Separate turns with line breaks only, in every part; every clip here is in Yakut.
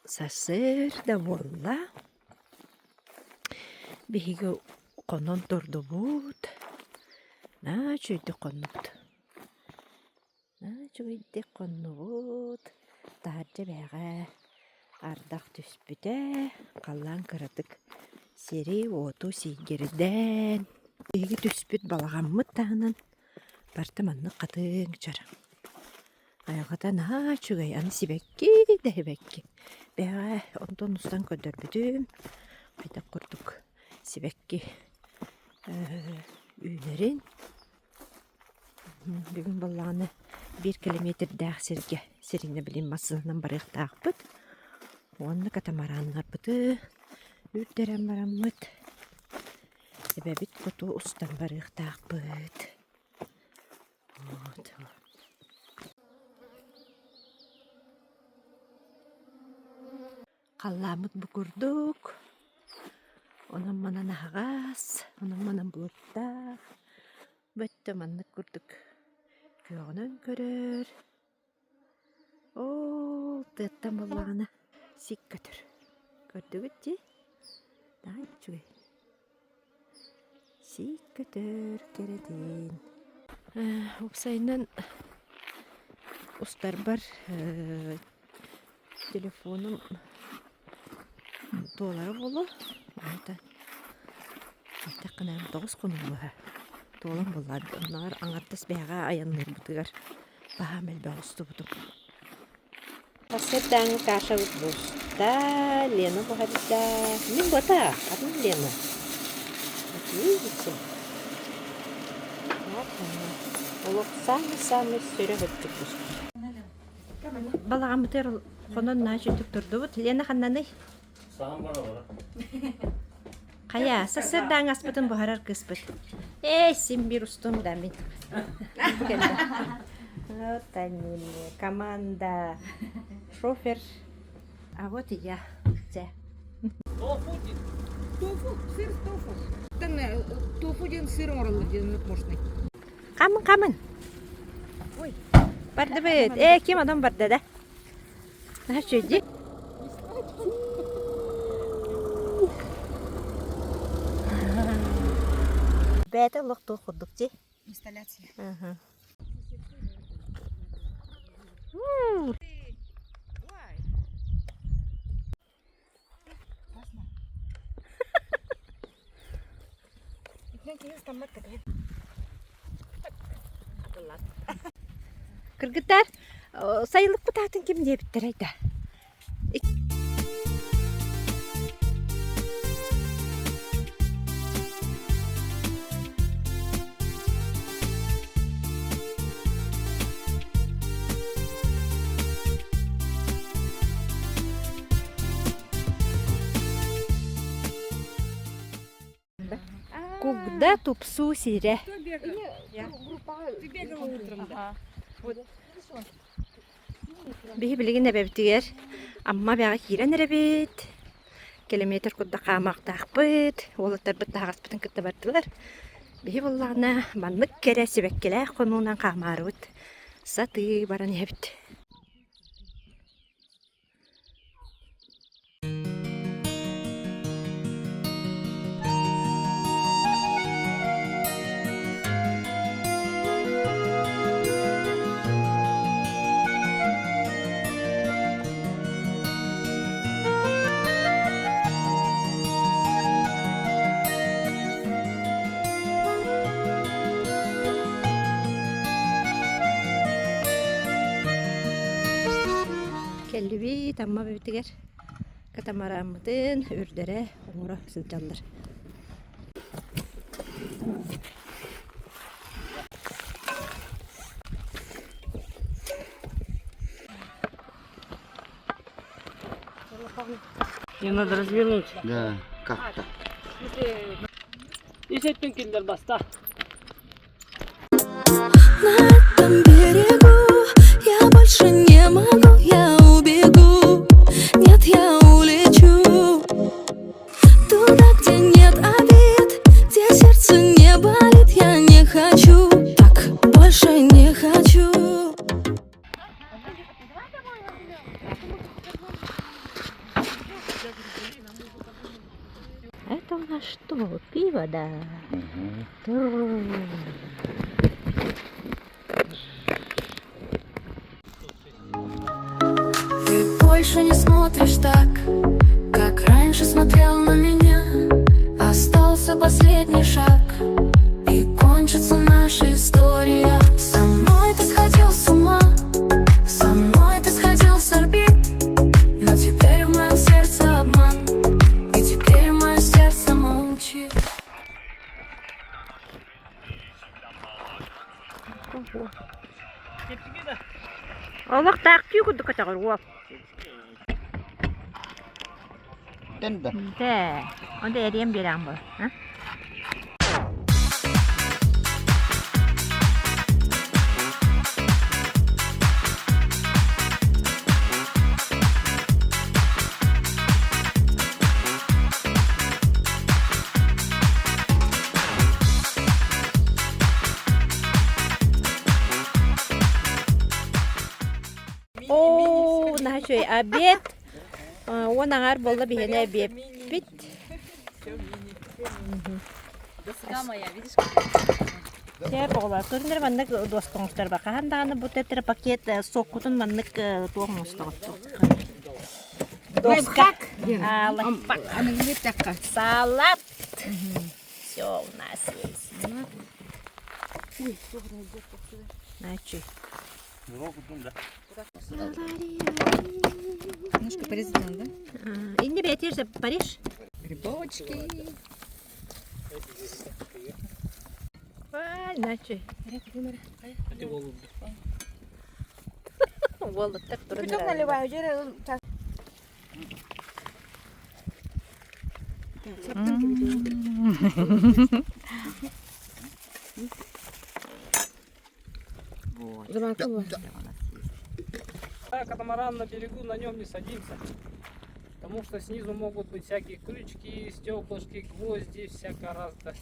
Сарсыарда буолла, биһиги хонон турдубут, наһаа үчүгэйдик хоннубут, наһаа үчүгэйдик хоннубут, таһырдьа бэҕэһээ ардах түспүтэ, халлаан кыратык сири-уоту сиигирдэн, биһиги түспүт балаҕаммыт таһынан барыта маннык хатыҥ чараҥ. Айылҕата наһаа үчүгэй, аны сибэкки да сибэкки. Бэҕэһээ онтон устан көрдөрбүтүм, хайдах курдук сибэкки үүнэрин. Бүгүн буоллаҕына биир километрдээх сиргэ сиринэ билин массыынанан барыахтаахпыт. Уонна катамараннарбыты үүрдэрэн бараммыт эбэбит хоту устан барыахтаахпыт. Вот. Халлааммыт бу курдук, онон-манан аһаҕас, онон-манан былыттаах, бу өттө маннык курдук күөҕүнэн көрөр. Оо, тыаттан буоллаҕына сик көтөр. Көрдүгүт дии? Наһаа үчүгэй. Сиик көтөр кэрэтин. Уопсайынан устарбар телефонум туолара буолуо. Онтон эттэххинэ 9 хонук быһа туолан буолла. Оннооҕор аҥардас бэйэҕэ айанныырбытыгар баһаам элбэх устубутум. Сарсыардааҥҥы кашабыт буста, Лена буһарда. Мин буотах, атын Лена. Вот видите? Вот она. Олох самый-самый сүрэх өттүк буста. Балаҕаммытыгар хонон наачы турдубут. Лена ханнаный?
Саҕан баралара.
Хайа, сарсыардааҥҥы аспытын буһарар кыыспыт. Ээ, син биир устум да мин. Вот они, команда. Шофер. А вот и я. Дьэ.
Тофу Тофу, сыр тофу. Тофу диэн сыр оҥороллор диэн можно.
Хамын, хамын.
Ой.
Бардыбыт. Ээ, ким одон барда да? Наһаа үчүгэй дии. Бэйэтэ олох туох курдук дии.
Инсталляция.
Кыргыттар, сайылыкпыт аатын ким диэбиттэрэй да? Кугда тупсуу сирэ. Биһи билигин эбэбитигэр Амма эбэҕэ киирэн эрэбит. Километр курдук хаамыахтаахпыт. Уолаттарбыт таһаҕаспытын кытта бардылар. Биһи буоллаҕына маннык кэрэ сибэккилээх хонуунан хаамаарыбыт. Сатыы баран иһэбит. Кэллибит Амма эбэтигэр катамарааммытын үрдэрэ оҥоро сылдьаллар.
Мне надо развернуть.
Да, как-то.
Ис өттүн киллэр баста.
На этом берегу я больше не могу, я убегу. Нет, я улечу туда, где нет обид, где сердце не болит. Я не хочу, так больше не хочу.
Это у нас что? Пиво, да?
Ты больше не смотришь так, как раньше смотрел на меня. Остался последний шаг, и кончится наша история. Со мной ты сходил с ума, со мной ты сходил с орбит. Но теперь в моем сердце обман, и теперь мое сердце молчит.
Олох таах түү курдук көтөҕөр уол. Тэ, онда эриэн биэрэҕин буо, а? Оо, наһаа үчүгэй обед. Уон аҥаар буолла биһиэнэ эбиэппит.
Доска моя, видишь?
Чэ, оҕолор, көрүнэр маннык дуоска оҥостор ба. Хаһан даҕаны бу тетра пакет соккутун маннык туох оҥостоҕут? Доска. Лайфхак. Салат. Все у нас есть. Начи.
Немножко порезать надо, да?
Инни бэйэтигэр Париж.
Грибочки.
Ай, начи. Уолаттар туран
Кипяток наливаю, уже так.
Катамаран на берегу, на нем не садимся. Потому что снизу могут быть всякие крючки, стеклышки, гвозди, всякое разное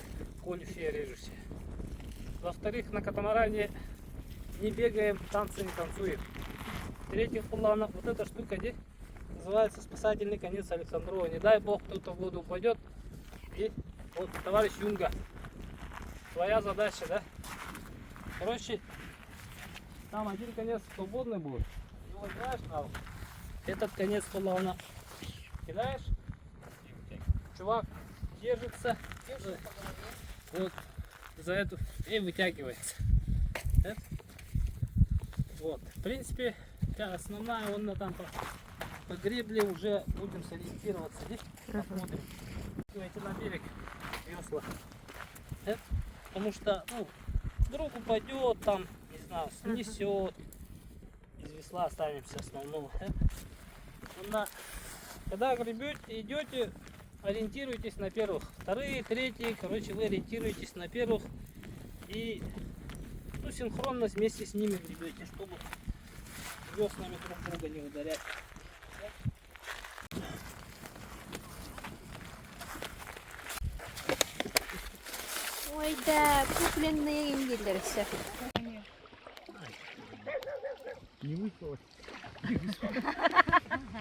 колющее, режущее. Во-вторых, на катамаране не бегаем, танцы не танцуем. В-третьих, вот эта штука здесь называется спасательный конец Александрова. Не дай бог кто-то в воду упадет. И вот, товарищ Юнга, твоя задача, да? Короче, там один конец свободный будет. Его кидаешь на руку. Этот конец полона кидаешь. Чувак держится, держит. Вот за эту и вытягивается. Да? Вот. В принципе, основная он на там по, по гребле уже будем сориентироваться. Здесь посмотрим. Идти на берег весла. Да? Потому что, ну, вдруг упадет там, не знаю, снесет. Из весла останемся основного. Да? Когда гребете, идете, ориентируйтесь на первых. Вторые, третьи, короче, вы ориентируетесь на первых. И ну, синхронно вместе с ними гребете, чтобы веслами друг друга не ударять.
Ой, да, купленные индилер все.
Не выпила.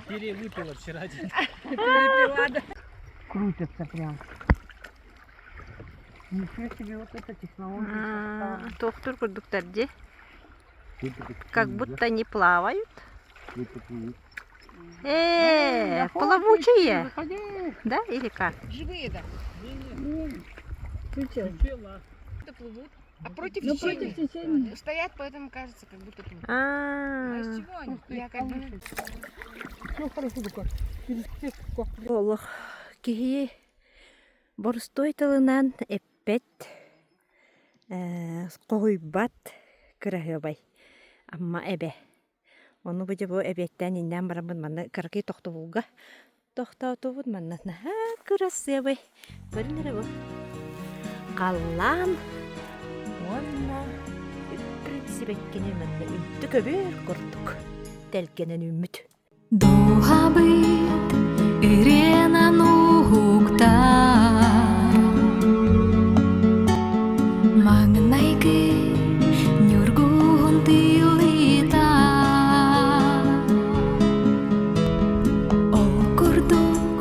Перевыпила вчера.
Крутятся прям. Ничего себе, вот это технология.
Тохтуур курдуктар дии. Как будто не плавают. Плавучие. Да, или как?
Живые, да.
Включила.
Плывут. А против течения. против течения. Стоят, поэтому кажется, как будто плывут. А из чего они? Я как бы...
Олох киһи боростуой тылынан эппэт, хоһуйбат кыраһыабай Амма эбэ. Ону бу дьэ бу эбиэттээн иннээн бараммын манна кыракый тохтобулга тохтоотубут манна наһаа кырасыабай көрүн эрэ бу халлаан уонна үппүт сибэккини манна үнтү көбүөр курдук тэлгэнэн үүммүт.
Дууһабыт Иренан уһуктар Маҥнайгы ньургуһун тыллыта Ол курдук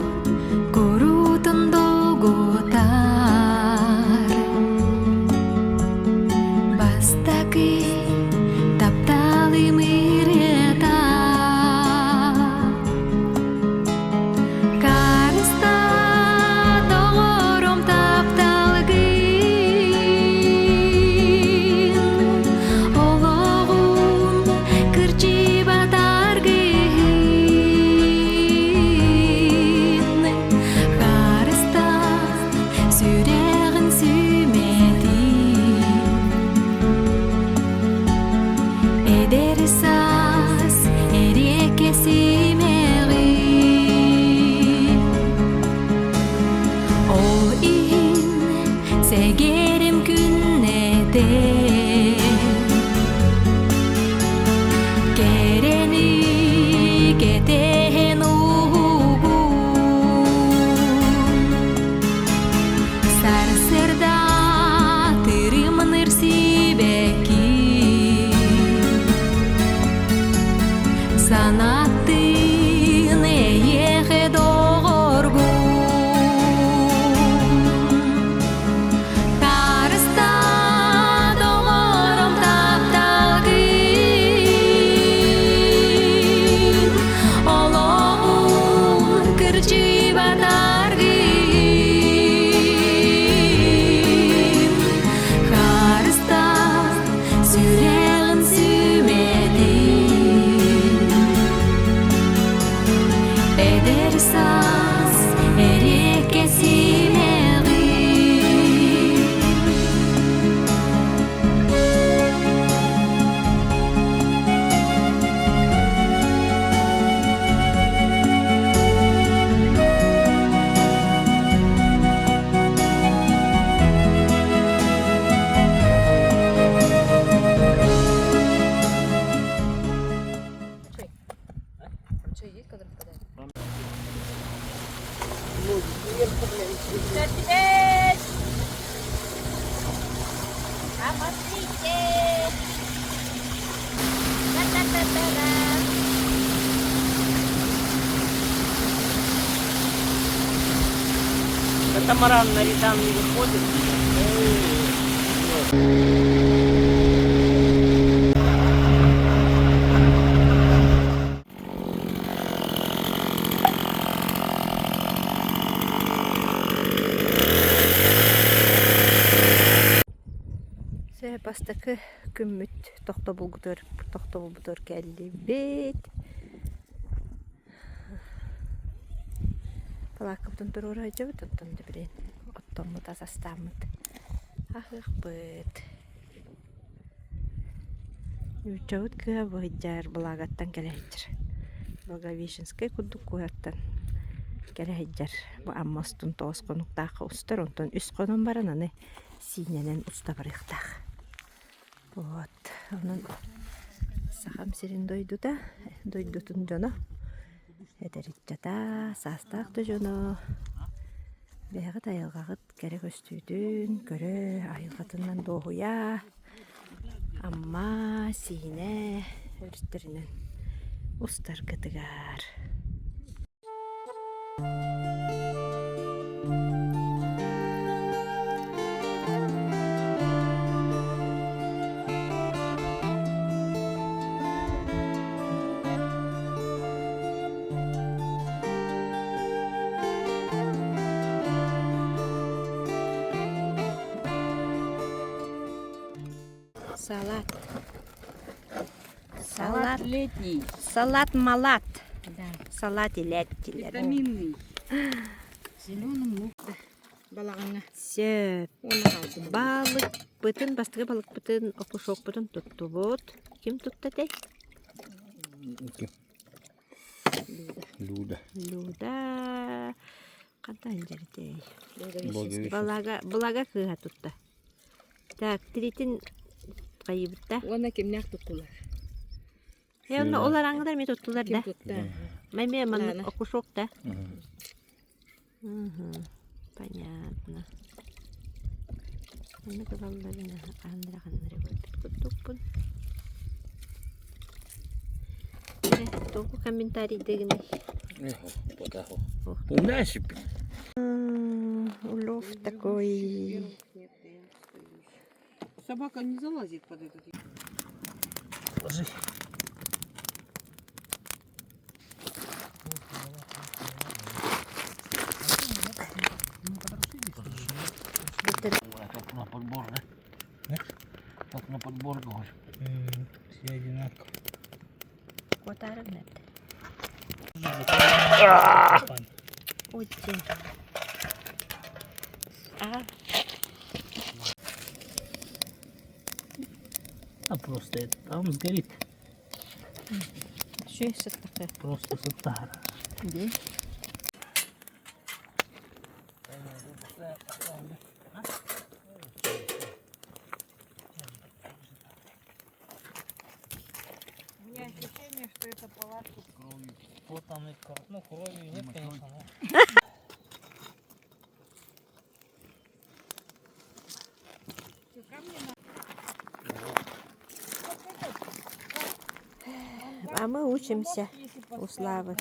Таптыын эйиэхэ доҕоргун Харыста доҕорум тапталгын Олоҕун кырдьыбатаргын Харыста сүрэҕин сүмэтин Эдэр саас эриэккэ симэҕин
Катамаран на Рязан не выходит.
Сөп бастакы күммүт тохтобулгутугар тохтобулбутугар кэллибит. Палааккабытын туруора сылдьабыт, оттон да билигин оттоммут ас астааммыт аһыахпыт. Нууччабыт кыыһа быһыйдьаар Благаттан кэлэ сылдьар. Благовещенскай курдук куораттан кэлэ сылдьар. Бу Амма устун тоҕус хонуктаахха устар, онтон үс хонон баран аны Сиинэнэн уста барыахтаах. Вот, онон Сахам сирин дойдута, дойдутун дьоно, эдэр ыччата, саастаах да дьоно, бэйэҕит айылҕаҕыт кэрэ көстүүтүн көрө, айылҕатынан дуоһуйа, Амма, Сиинэ өрүстэринэн устаргытыгар. Салат.
Салат летний.
Салат малат.
Да.
Салат илэт дилэр.
Витаминный.
Зеленым лук. Балаҕаҥҥа.
Сөп.
Уонна хаалбыт.
Балыкпытын, бастакы балыкпытын, окушокпутун туттубут. Ким тутта этэй?
Люда.
Люда. Хантан дьэртэй? Балага, Балага кыыһа тутта. Так, тиритин хайыыбыт да?
Уонна кимнээх туттулар?
Э, онно ол араҥалар эмиэ туттулар
Ким
да?
тутта?
Эмиэ маннык
Лана.
окушок да? Мгм. Понятно. Маннык ылалларын хаһан эрэ ханна эрэ көрбүт курдукпун. Э, тугу комментарийдыгыный? Улов такой.
Собака не залазит под этот.
Ложись.
Как на подбор, да? Как на подбор, говорю.
Все одинаково.
Куотаарыҥ Очень. А,
А просто это, а он сгорит.
Что такое?
Просто саттара.
Где?
У меня ощущение, что это палатка.
Кровью. Вот там и кровь. Ну, крови нет, конечно, но.
А мы учимся. У Славы.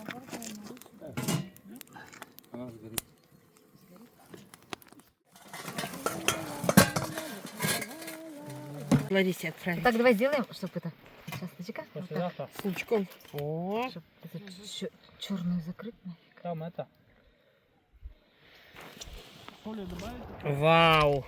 Она сгорит.
Ларисе отправить.
Так, давай сделаем, чтобы это... Сейчас, подожди-ка. Вот так,
Послезавтра.
С лучком. О,
чтоб это черную закрыть нафиг.
Там это. Соли добавить?
Вау.